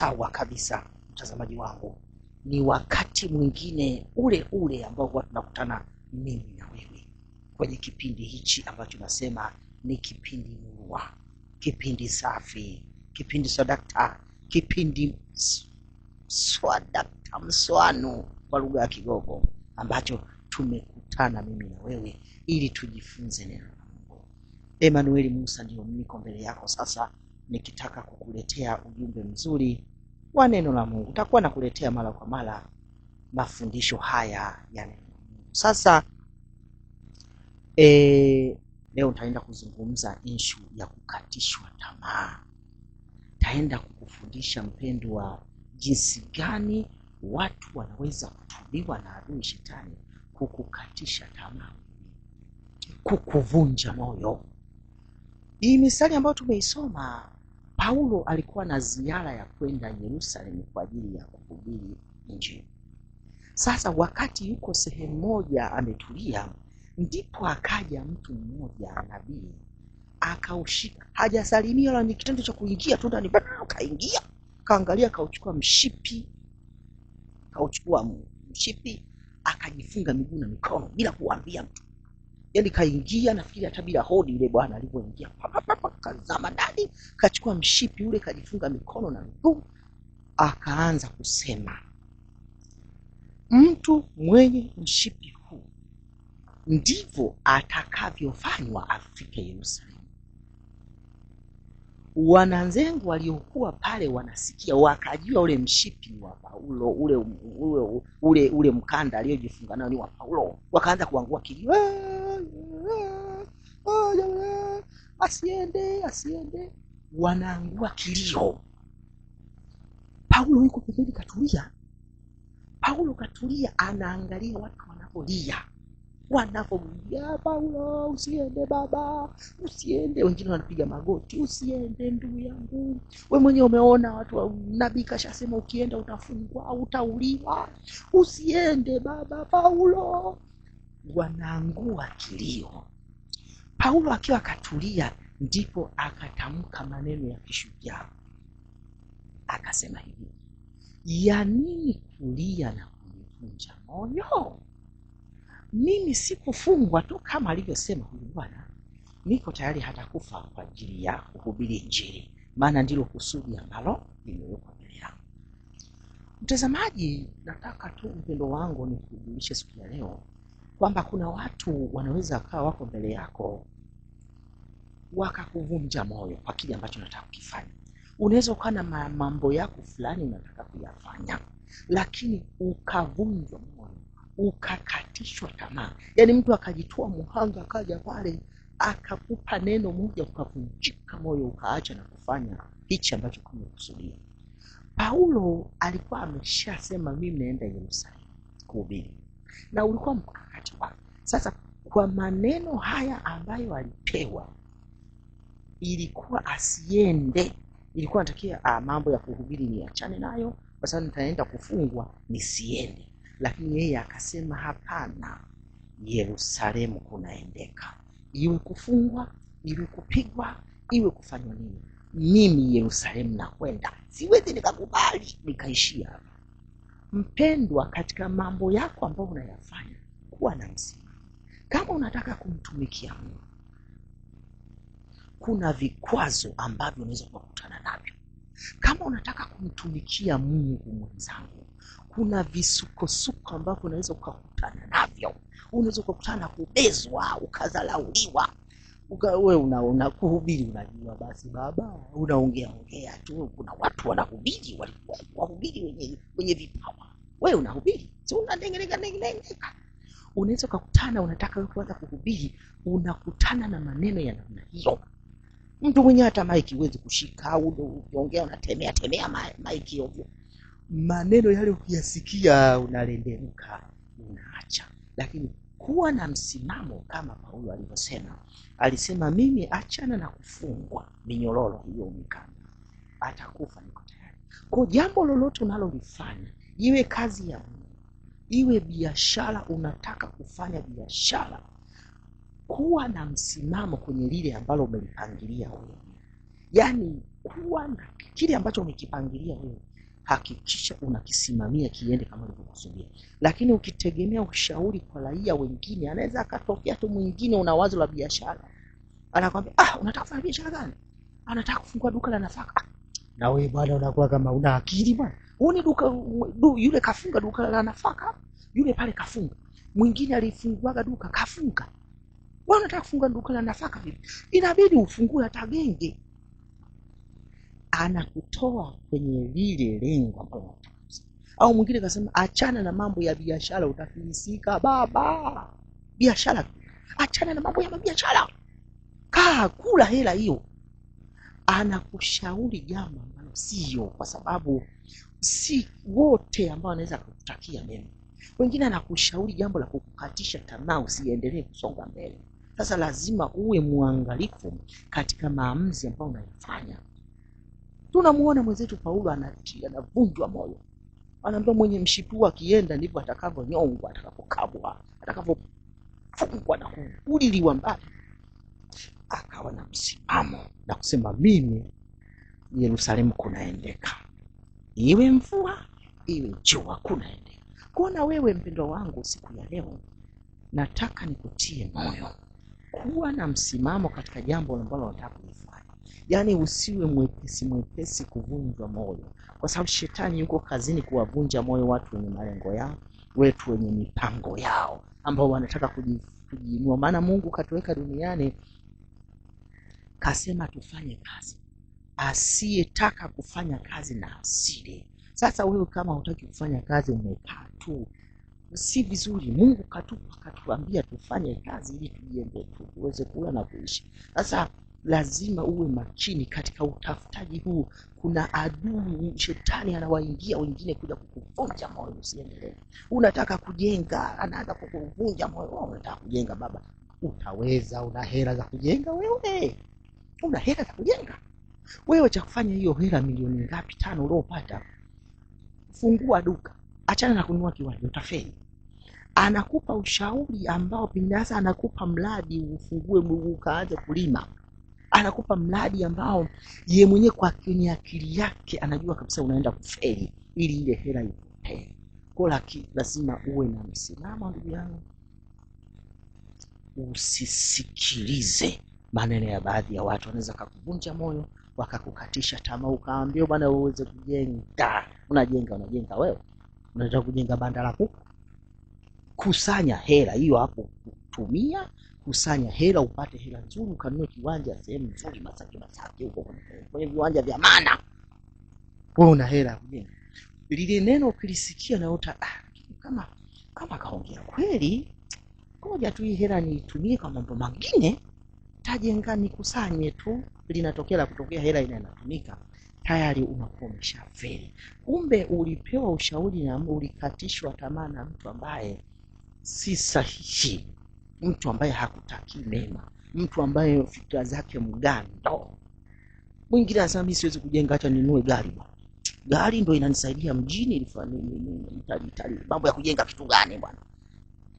Sawa kabisa, mtazamaji wangu, ni wakati mwingine ule ule ambao huwa tunakutana mimi na wewe kwenye kipindi hichi ambacho nasema ni kipindi murua, kipindi safi, kipindi swadakta, kipindi swadakta mswanu kwa lugha ya Kigogo, ambacho tumekutana mimi na wewe ili tujifunze neno la Mungu. Emmanuel Musa ndio niko mbele yako sasa nikitaka kukuletea ujumbe mzuri wa neno la Mungu. Nitakuwa nakuletea mara kwa mara mafundisho haya ya neno la Mungu. Sasa leo nitaenda kuzungumza issue ya kukatishwa tamaa. Nitaenda kukufundisha mpendwa, jinsi gani watu wanaweza kutumiwa na adui shetani kukukatisha tamaa, kukuvunja moyo. Hii misali ambayo tumeisoma, Paulo alikuwa na ziara ya kwenda Yerusalemu kwa ajili ya kuhubiri Injili. Sasa wakati yuko sehemu moja ametulia, ndipo akaja mtu mmoja nabii akaushika, hajasalimia wala ni kitendo cha kuingia tu ndani, kaingia, kaangalia, kauchukua mshipi, akajifunga miguu na mikono bila kuambia mtu. Yaani kaingia, nafikiri hata bila hodi yule bwana alipoingia, kazama ndani, kachukua mshipi ule kajifunga mikono na miguu, akaanza kusema, mtu mwenye mshipi huu ndivyo atakavyofanywa afike Yerusalemu. Wananzengu waliokuwa pale wanasikia, wakajua ule mshipi wa Paulo, ule mkanda aliyojifunga nao ni wa Paulo. Wakaanza kuangua kilio, asiende, asiende. Wanaangua kilio. Paulo yuko pembeni katulia. Paulo katulia, anaangalia watu wanapolia, wanapomwambia Paulo, usiende baba, usiende. Wengine wanapiga magoti, usiende ndugu yangu, we mwenyewe umeona watu wa nabii kashasema ukienda utafungwa, utauliwa, usiende baba Paulo. Wanaangua kilio. Paulo akiwa katulia, ndipo akatamka maneno ya kishujaa, akasema hivi, ya nini kulia na kunivunja moyo? Mimi sikufungwa tu kama alivyosema huyu bwana, niko tayari hata kufa kwa ajili ya kuhubiri Injili, maana ndilo kusudi ambalo limewekwa mbele yangu. Mtazamaji, nataka tu mpendo wangu nikujulishe siku ya leo kwamba kuna watu wanaweza kawa wako mbele yako wakakuvunja moyo kwa kile ambacho unataka kukifanya. Unaweza ukawa na mambo yako fulani unataka kuyafanya, lakini ukavunjwa moyo, ukakatishwa tamaa. Yaani mtu akajitoa muhanga akaja pale akakupa neno moja, ukavunjika moyo, ukaacha na kufanya hichi ambacho kumekusudia. Paulo alikuwa ameshasema mimi naenda Yerusalemu kuhubiri, na ulikuwa mkakati wake. Sasa kwa maneno haya ambayo alipewa, ilikuwa asiende, ilikuwa anatakia mambo ya kuhubiri niachane nayo kwa sababu nitaenda kufungwa, nisiende. Lakini yeye akasema hapana, Yerusalemu kunaendeka, iwe kufungwa, iwe kupigwa, iwe kufanywa nini, mimi Yerusalemu nakwenda, siwezi nikakubali nikaishia hapa. Mpendwa, katika mambo yako ambayo unayafanya, kuwa na msimamo. Kama unataka kumtumikia Mungu, kuna vikwazo ambavyo unaweza kukutana navyo. Kama unataka kumtumikia Mungu mwenzangu, kuna visukosuko ambavyo unaweza kukutana navyo. Unaweza kukutana kubezwa, ukadharauliwa. Wewe unaona kuhubiri, unajua basi baba, unaongea ongea tu, kuna watu wanahubiri, walikuwa wahubiri wenye vipawa. Wewe unahubiri, si unadengeleka dengeleka. Unaweza kukutana, unataka wewe kuanza kuhubiri, unakutana na maneno ya namna hiyo. Mtu mwenyewe hata maiki huwezi kushika, au ukiongea unatemea temea maiki ovyo. Maneno yale ukiyasikia unalendemuka, unaacha. Lakini kuwa na msimamo kama Paulo alivyosema. Alisema mimi achana na kufungwa minyororo hiyo mikanda, atakufa niko tayari. Kwa jambo lolote unalolifanya, iwe kazi ya Mungu, iwe biashara, unataka kufanya biashara, kuwa na msimamo kwenye lile ambalo umelipangilia wewe. Yaani kuwa na kile ambacho umekipangilia wewe, Hakikisha unakisimamia kiende kama ulivyokusudia. Lakini ukitegemea ushauri kwa raia wengine, anaweza akatokea tu mwingine una wazo la biashara, anakwambia unataka kufanya biashara gani? Anataka kufungua duka la nafaka. Na wewe bwana unakuwa kama una akili bwana. Huni duka yule kafunga duka la nafaka, yule pale kafunga. Mwingine alifunguaga duka kafunga. Wewe unataka kufunga duka la nafaka vipi? Inabidi ufungue hata genge. Anakutoa kwenye lile lengo ambalo unataka. Au mwingine kasema achana na mambo ya biashara utafilisika baba. Biashara, achana na mambo ya biashara. Kaa kula hela hiyo. Anakushauri jambo ambalo sio, kwa sababu si wote ambao wanaweza kukutakia mema. Wengine anakushauri jambo la kukukatisha tamaa usiendelee kusonga mbele. Sasa lazima uwe muangalifu katika maamuzi ambayo unayofanya. Tunamuona mwenzetu Paulo anavunjwa moyo. Anaambiwa mwenye mshipu akienda ndivyo atakavyonyongwa, atakapokabwa, atakavyofungwa na kuuliliwa mbali. Akawa na msimamo na kusema mimi Yerusalemu kunaendeka. Iwe mvua, iwe jua, kunaendeka. Kuona wewe mpendwa wangu siku ya leo, nataka nikutie moyo kuwa na msimamo katika jambo ambalo unataka kulifanya. Yaani usiwe mwepesi kuvunjwa moyo, kwa sababu shetani yuko kazini kuwavunja moyo watu wenye malengo yao, wetu wenye mipango yao, ambao wanataka kujiinua. Maana Mungu katuweka duniani, kasema tufanye kazi. Asiyetaka kufanya kazi na asile. Sasa wewe kama hutaki kufanya kazi umekaa tu, si vizuri. Mungu katupa, katuambia tufanye kazi ili tujiende, tuweze kula na kuishi. Sasa lazima uwe makini katika utafutaji huu. Kuna adui shetani anawaingia wengine kuja kukuvunja moyo usiendelee. Unataka kujenga, anaanza kukuvunja moyo. Unataka kujenga baba, utaweza? Una hela za kujenga wewe? Una hela za kujenga wewe? Cha kufanya hiyo hela milioni ngapi, 5 uliopata, fungua duka, achana na kununua kiwanja, utafeli. Anakupa ushauri ambao binafsi anakupa mradi ufungue ukaanze kulima. Anakupa mradi ambao yeye mwenyewe kwa kwenye akili yake anajua kabisa unaenda kufeli ili ile hela ipotee. Kwa hiyo lazima uwe na msimamo ndugu yangu. Usisikilize maneno ya baadhi ya watu, wanaweza kukuvunja moyo, wakakukatisha tamaa, ukaambiwa bwana uweze kujenga. Unajenga wewe. Unataka kujenga banda la kuku? Kusanya hela hiyo hapo tumia, kusanya hela upate hela nzuri, ukanunue kiwanja sehemu nzuri, Masaki huko kwenye viwanja vya maana. Wewe una hela kujenga. Lile neno ukilisikia na uta kama kaongea kweli, ngoja tu hii hela niitumie kwa mambo mengine, tajenga nikusanye tu, linatokea la kutokea, hela inatumika, tayari unakuwa umeshafeli. Kumbe ulipewa ushauri na ulikatishwa tamaa na mtu ambaye si sahihi, mtu ambaye hakutaki mema, mtu ambaye fikra zake mgando. Mwingine anasema mimi siwezi kujenga, acha ninunue gari bwana. Gari ndio inanisaidia mjini, ilifanya mambo ya kujenga kitu gani bwana?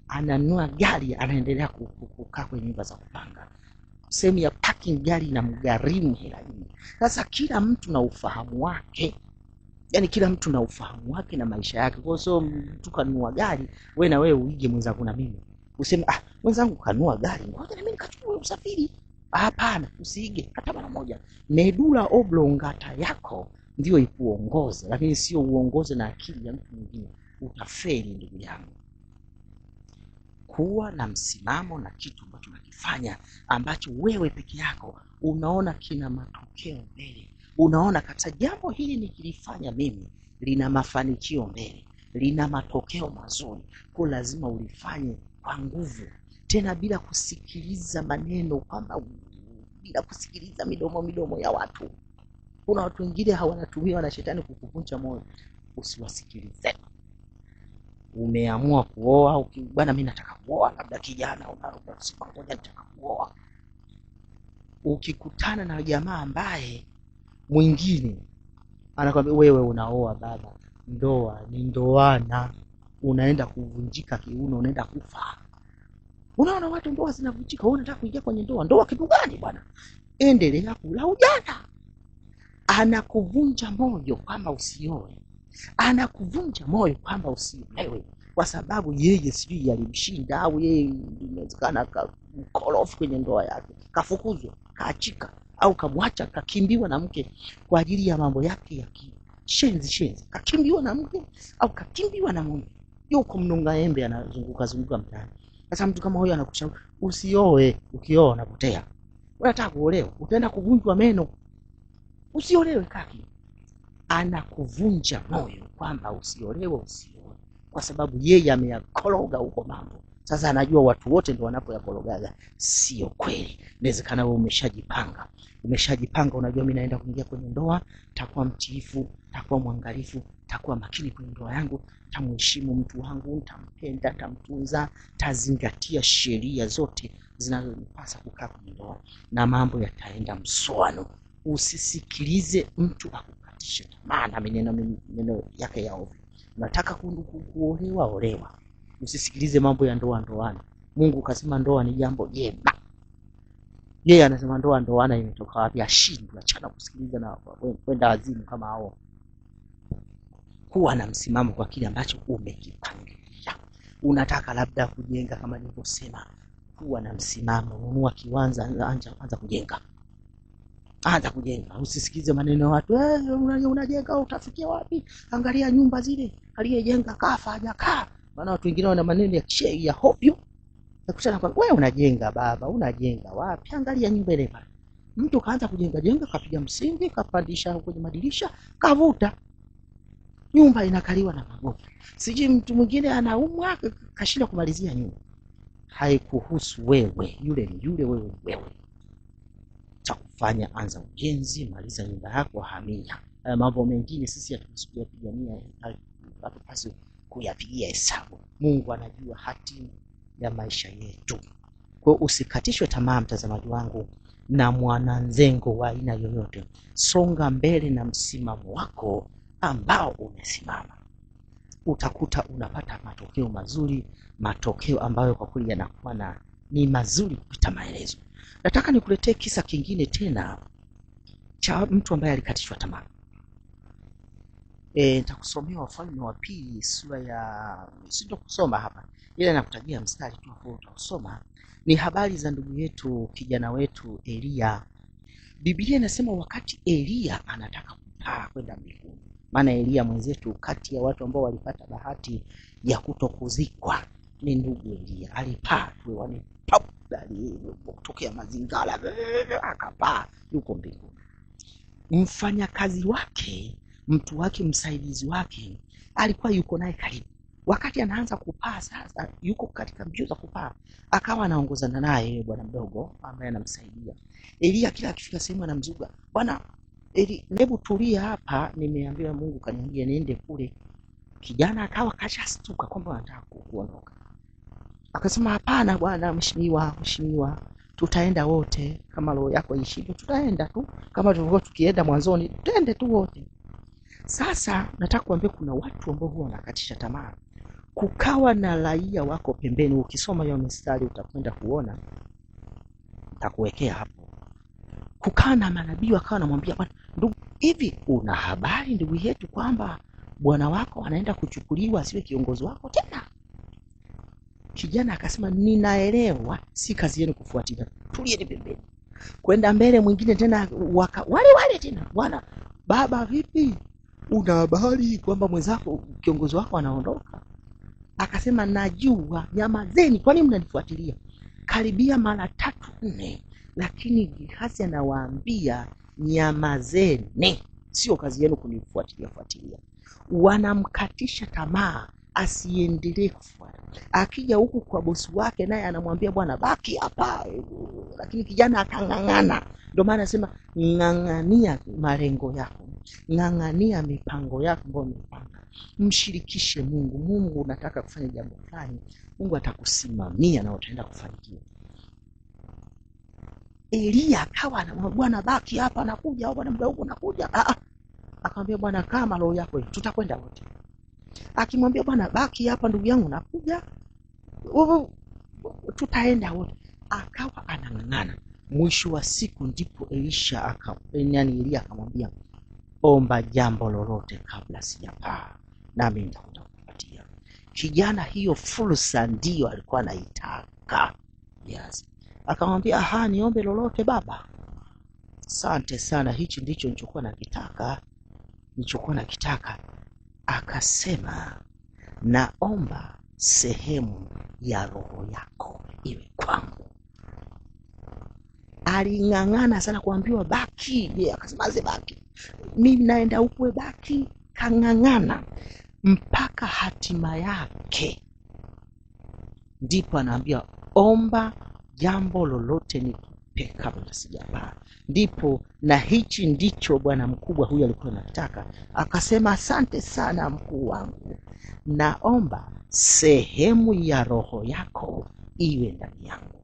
Ananunua gari, anaendelea kukaa kwenye nyumba za kupanga. Sehemu ya parking gari inamgharimu hela nyingi. Sasa kila mtu na ufahamu wake. Yaani kila mtu na ufahamu wake na maisha yake. Kwa hiyo mtu kanunua gari, wewe na wewe uige mwenzako na mimi. Useme mwenzangu kanunua gari, ngoja na mimi nikachukue usafiri. Hapana, usiige hata mara moja. Medula oblongata yako ndio ikuongoze, lakini sio uongoze na akili ya mtu mwingine. Utafeli ndugu yangu. Kuwa na msimamo na kitu ambacho unakifanya ambacho wewe peke yako unaona kina matokeo mbele. Unaona kabisa jambo hili nikilifanya mimi lina mafanikio mbele, lina matokeo mazuri. Kwa lazima ulifanye kwa nguvu, tena bila kusikiliza maneno, kwamba bila kusikiliza midomo ya watu. Kuna watu wengine hawanatumiwa na shetani kukuvunja moyo, usiwasikilize. Umeamua kuoa, bwana mimi nataka kuoa, labda kijana unasema ngoja nataka kuoa. Ukikutana na jamaa ambaye mwingine anakuambia wewe unaoa baba, ndoa ni ndoana, unaenda kuvunjika kiuno, unaenda kufa. Unaona watu ndoa zinavunjika, wewe unataka kuingia kwenye ndoa, ndoa kitu gani bwana? Endelea kula ujana. Anakuvunja moyo kwamba usioe. Anakuvunja moyo kwamba usiolewe kwa sababu yeye sijui yalimshinda, au yeye inawezekana mkorofi kwenye ndoa yake, kafukuzwa, kaachika, au kamwacha, kakimbiwa na mke kwa ajili ya mambo yake ya kishenzi shenzi, kakimbiwa na mke au kakimbiwa na mume, yuko mnunga embe anazunguka zunguka mtaani. Sasa mtu kama huyo anakushauri usioe, ukioa unapotea. Unataka kuolewa, utaenda kuvunjwa meno. Usiolewe kaki. Anakuvunja moyo kwamba usiolewe, usioe, kwa sababu yeye ameyakoroga huko mambo. Sasa anajua watu wote ndio wanapoyakorogaga. Sio kweli. Inawezekana wewe umeshajipanga. Umeshajipanga, unajua mimi naenda kuingia kwenye ndoa, takuwa mtiifu, takuwa mwangalifu, takuwa makini kwenye ndoa yangu, tamheshimu mtu wangu, nitampenda, nitamtunza, tazingatia sheria zote zinazonipasa kukaa kwenye ndoa, na mambo yataenda mswano. Usisikilize mtu akukatishe tamaa na maneno yake ya ovyo. Unataka kuolewa, olewa. Usisikilize mambo ya ndoa ndoana. Mungu kasema ndoa ni jambo jema. Yeye anasema ndoa ndoana imetoka wapi? Ashindwe, achana kusikiliza na kwenda wazimu kama hao. Kuwa na msimamo kwa kile ambacho umekipangilia. Unataka labda kujenga kama nilivyosema, kuwa na msimamo, nunua kiwanja, anza kujenga. Anza kujenga. Usisikize maneno ya watu, unajenga utafikia wapi? Angalia nyumba zile, aliyejenga kafa hajakaa. Maana watu wengine wana maneno ya kishei ya hovyo. Nakutana kwa wewe unajenga baba, unajenga wapi? Angalia nyumba ile pale. Mtu kaanza kujenga jenga, kapiga msingi, kapandisha kwenye madirisha, kavuta. Nyumba inakaliwa na magofu. Siji mtu mwingine anaumwa, kashinda kumalizia nyumba. Haikuhusu wewe, yule ni yule, wewe ni wewe. Cha kufanya, anza ujenzi, maliza nyumba yako, hamia. Mambo mengine sisi hatupaswi, hatupaswi kuyapigia hesabu. Mungu anajua hatima ya maisha yetu. Kwa hiyo usikatishwe tamaa, mtazamaji wangu, na mwananzengo wa aina yoyote. Songa mbele na msimamo wako ambao umesimama. Utakuta unapata matokeo mazuri, matokeo ambayo kwa kweli yanakuwa na ni mazuri kupita maelezo. Nataka nikuletee kisa kingine tena cha mtu ambaye alikatishwa tamaa. Nitakusomea Wafalme wa Pili sura ya, sitokusoma hapa, ila nakutajia mstari tu hapo utausoma. Ni habari za ndugu yetu, kijana wetu Elia. Biblia inasema wakati Elia anataka kupaa kwenda mbinguni. Maana Elia mwenzetu, kati ya watu ambao walipata bahati ya kutokuzikwa ni ndugu Elia. Alipaa tu hewani, pop, kutokea mazingara, akapaa yuko mbinguni. Mfanyakazi wake, mtu wake, msaidizi wake alikuwa yuko naye karibu. Wakati anaanza kupaa sasa, yuko katika mbio za kupaa, akawa anaongozana naye bwana mdogo ambaye anamsaidia. Elia kila akifika sehemu anamzuga, bwana Eli, hebu tulia hapa, nimeambiwa Mungu kaniambia niende kule. Kijana akawa kashastuka kwamba anataka kuondoka. Akasema hapana bwana, mheshimiwa, mheshimiwa, tutaenda wote, kama roho yako ishinde tutaenda tu, kama tulivyokuwa tukienda mwanzoni, twende tu wote. Sasa nataka kuambia kuna watu ambao huwa wanakatisha tamaa. Kukawa na raia wako pembeni, ukisoma hiyo mistari utakwenda kuona, nitakuwekea hapo. Kukaa na manabii wakawa wanamwambia, bwana ndugu, hivi una habari ndugu yetu kwamba bwana wako anaenda kuchukuliwa asiwe kiongozi wako tena? Kijana akasema ninaelewa, si kazi yenu kufuatilia, tulieni pembeni. Kwenda mbele mwingine tena wale wale tena, bwana baba vipi, una habari kwamba mwenzako kiongozi wako anaondoka? Akasema najua, nyamazeni, kwa nini mnanifuatilia? Karibia mara 3 4, lakini Gehazi anawaambia nyamazeni, sio kazi yenu kunifuatilia fuatilia. Wanamkatisha tamaa asiendelee kufuata. Akija huku kwa bosi wake naye anamwambia bwana baki hapa, lakini kijana akang'ang'ana. Ndio maana anasema ng'ang'ania malengo yako, ng'ang'ania mipango yako ambayo umepanga. Mshirikishe Mungu. Mungu unataka kufanya jambo fulani, Mungu atakusimamia na utaenda kufanikiwa. Elia akawa anamwambia bwana baki hapa, nakuja, bwana mdogo nakuja. Akamwambia bwana kama roho yako hiyo tutakwenda wote. Akimwambia bwana baki hapa ndugu yangu nakuja, tutaenda wote. Akawa anang'ang'ana. Mwisho wa siku ndipo Elisha Elia akamwambia Omba jambo lolote kabla sijapaa, nami nitakwenda kukupatia. Kijana hiyo fursa ndiyo alikuwa anaitaka. Yes. Akamwambia, aha, niombe lolote baba? Asante sana, hichi ndicho nilichokuwa nakitaka, nilichokuwa nakitaka. Akasema, naomba sehemu ya roho yako iwe kwangu. Aling'ang'ana sana kuambiwa baki, yeye akasema sibaki, mimi naenda huku, baki. Kang'ang'ana mpaka hatima yake, ndipo anaambia omba jambo lolote nikupe kabla sijapaa. Ndipo na hichi ndicho bwana mkubwa huyu alikuwa anataka. Akasema, asante sana mkuu wangu, naomba sehemu ya roho yako iwe ndani yangu.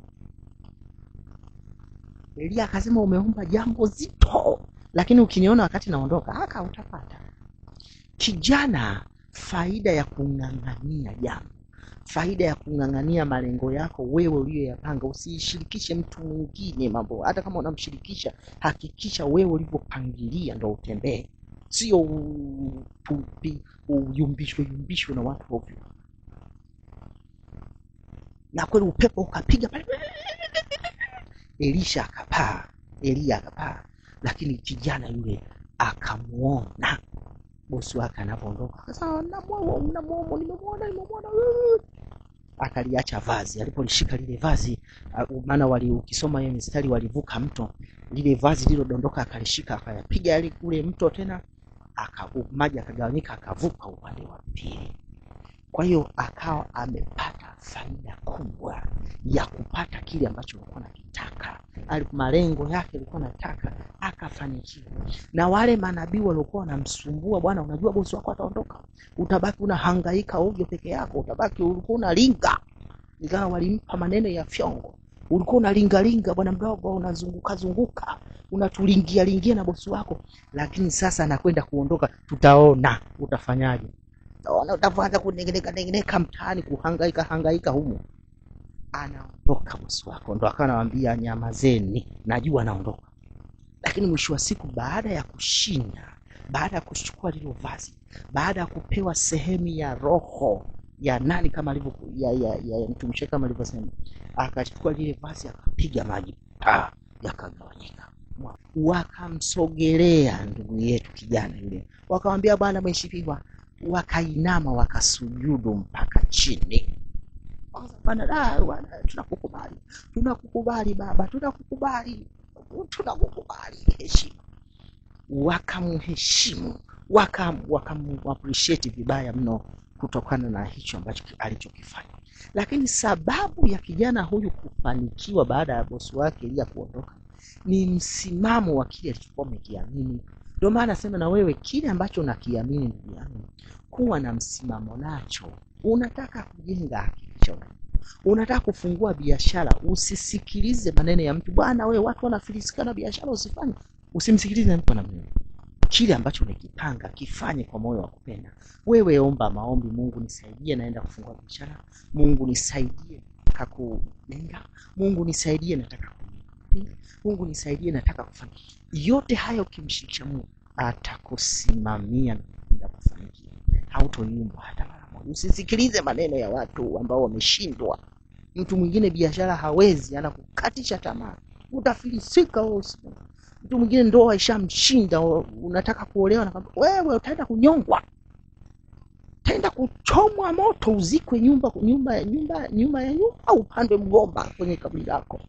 Elia akasema, umeomba jambo zito, lakini ukiniona wakati naondoka haka utapata. Kijana, faida ya kung'ang'ania jambo, faida ya kung'ang'ania malengo yako wewe uliyoyapanga, usiishirikishe mtu mwingine mambo. Hata kama unamshirikisha, hakikisha wewe ulivyopangilia ndo utembee, sio uyumbishwe yumbishwe na watu ovyo. Na kweli upepo ukapiga pale, Elisha akapaa, Elia akapaa, lakini kijana yule akamuona bosi wake anapoondoka, akasema namuona, nimemuona, nimemuona. Akaliacha vazi. Alipolishika lile vazi, maana wali ukisoma hiyo mistari walivuka mto, lile vazi lilodondoka akalishika, akayapiga yale ule mto tena, maji akagawanyika, akavuka upande wa pili. Kwa hiyo akawa amepata faida kubwa ya kupata kile ambacho alikuwa anakitaka, malengo yake alikuwa anataka, akafanikiwa. Na wale manabii waliokuwa wanamsumbua, bwana, unajua bosi wako ataondoka, utabaki unahangaika ovyo peke yako, utabaki ulikuwa unalinga, ingawa walimpa maneno ya fyongo, ulikuwa unalingalinga bwana mdogo, unazunguka zunguka, unatulingia lingia na bosi wako, lakini sasa anakwenda kuondoka, tutaona utafanyaje. Utaona utaanza kunengeneka nengeneka mtaani, kuhangaika hangaika humo. Anaondoka bosi wako, ndo akawa anawaambia nyamazeni, najua anaondoka. Lakini mwisho wa siku, baada ya kushinda, baada ya kuchukua lilo vazi, baada ya kupewa sehemu ya roho ya nani kama alivyo ya mtumishi kama alivyosema, akachukua lile vazi akapiga maji yakagawanyika. Wakamsogelea ndugu yetu kijana yule, wakamwambia bwana mheshimiwa, wakainama wakasujudu mpaka chini. Bwana, tunakukubali, tunakukubali baba, tunakukubali, tunakukubali. Heshima, wakamheshimu, wakamappreciate vibaya mno kutokana na hicho ambacho alichokifanya. Lakini sababu ya kijana huyu kufanikiwa baada ya bosi wake Elia kuondoka ni msimamo wa kile alichokuwa amekiamini. Ndio maana nasema na wewe, kile ambacho unakiamini ndugu yangu, kuwa na msimamo nacho. Unataka kujenga, hakikisha unataka kufungua biashara, usisikilize maneno ya mtu, bwana wewe, watu wanafilisika na biashara, usifanye. Usimsikilize mtu namna hiyo. Kile ambacho umekipanga kifanye kwa moyo wa kupenda. Wewe omba maombi, Mungu nisaidie, naenda kufungua biashara. Mungu nisaidie, nataka kujenga. Mungu nisaidie, nataka kujenga. Mungu nisaidie, nataka kufanya. Yote hayo ukimshirikisha Mungu atakusimamia na kufanikiwa. Hautoyumba hata mara moja. Usisikilize maneno ya watu ambao wameshindwa. Mtu mwingine biashara hawezi, anakukatisha tamaa, utafilisika wewe. Mtu mwingine ndoa ishamshinda, unataka kuolewa na wewe utaenda kunyongwa, utaenda kuchomwa moto, uzikwe nyumba nyumba nyumba nyuma ya nyumba, au upandwe mgomba kwenye kaburi lako.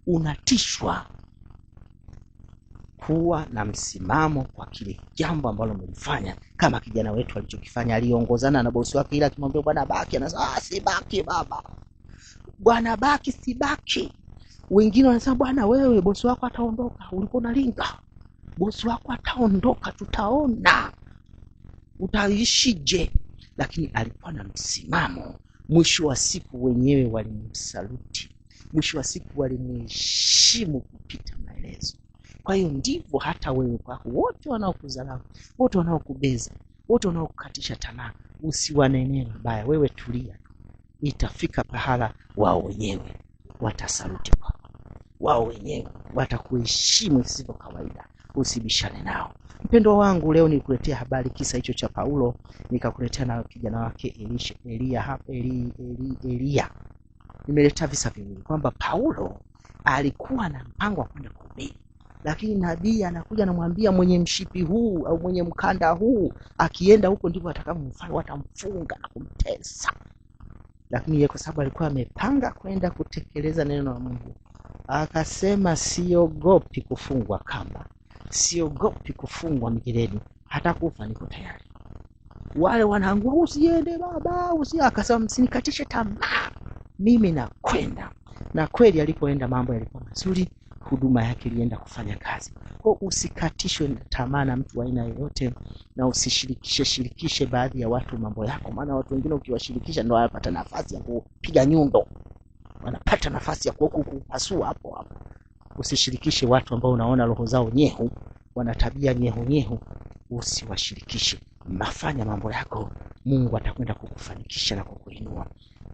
Unatishwa. Kuwa na msimamo kwa kile jambo ambalo umelifanya, kama kijana wetu alichokifanya. Aliongozana na bosi wake, ila akimwambia bwana baki, anasema sibaki baba, bwana baki, sibaki. Wengine wanasema bwana wewe, bosi wako ataondoka, ulikuwa unalinga, bosi wako ataondoka, tutaona utaishije. Lakini alikuwa na msimamo. Mwisho wa siku wenyewe walimsaluti, mwisho wa siku walimheshimu kupita maelezo. Kwa hiyo ndivyo hata wewe kwako, wote wanaokudharau, wote wanaokubeza, wote wanaokukatisha tamaa, usiwanenee mabaya. Wewe tulia, itafika pahala wao wenyewe watasaluti kwako, wao wenyewe watakuheshimu isivyo kawaida. Usibishane nao. Mpendwa wangu, leo nikuletea habari kisa hicho cha Paulo, nikakuletea na kijana wake Elia, Elia. Nimeleta visa viwili kwamba Paulo alikuwa na mpango wa kwenda kuhubiri, lakini nabii anakuja anamwambia mwenye mshipi huu au mwenye mkanda huu akienda huko ndivyo atakavyomfanya, watamfunga na kumtesa. Lakini yeye kwa sababu alikuwa amepanga kwenda kutekeleza neno la Mungu, akasema siogopi kufungwa kamba, siogopi kufungwa mijeledi, hata kufa niko tayari. Wale wanaangua, usiende baba, usiende. Akasema msinikatishe tamaa, mimi nakwenda. Na kweli alipoenda mambo yalikuwa mazuri, huduma yake ilienda kufanya kazi. Kwa usikatishwe tamaa na mtu aina yoyote, na usishirikishe shirikishe baadhi ya watu mambo yako, maana watu wengine ukiwashirikisha ndio wanapata nafasi ya kupiga nyundo, wanapata nafasi ya kukupasua hapo hapo. Usishirikishe watu ambao unaona roho zao nyehu, wana tabia nyehu nyehu, usiwashirikishe. Mafanya mambo yako, Mungu atakwenda kukufanikisha na kukuinua.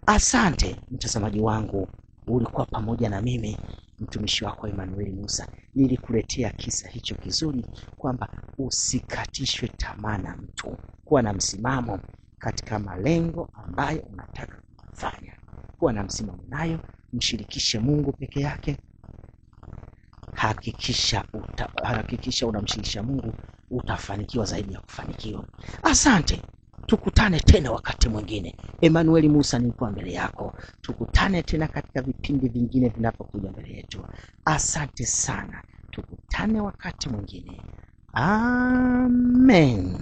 Asante mtazamaji wangu, ulikuwa pamoja na mimi mtumishi wako Emmanuel Musa. Nilikuletea kisa hicho kizuri kwamba usikatishwe tamaa na mtu, kuwa na msimamo katika malengo ambayo unataka kufanya, kuwa na msimamo nayo, mshirikishe Mungu peke yake. Hakikisha unamshirikisha Mungu, utafanikiwa zaidi ya kufanikiwa. Asante. Tukutane tena wakati mwingine. Emmanuel Musa nilikuwa mbele yako. Tukutane tena katika vipindi vingine vinapokuja mbele yetu. Asante sana. Tukutane wakati mwingine. Amen.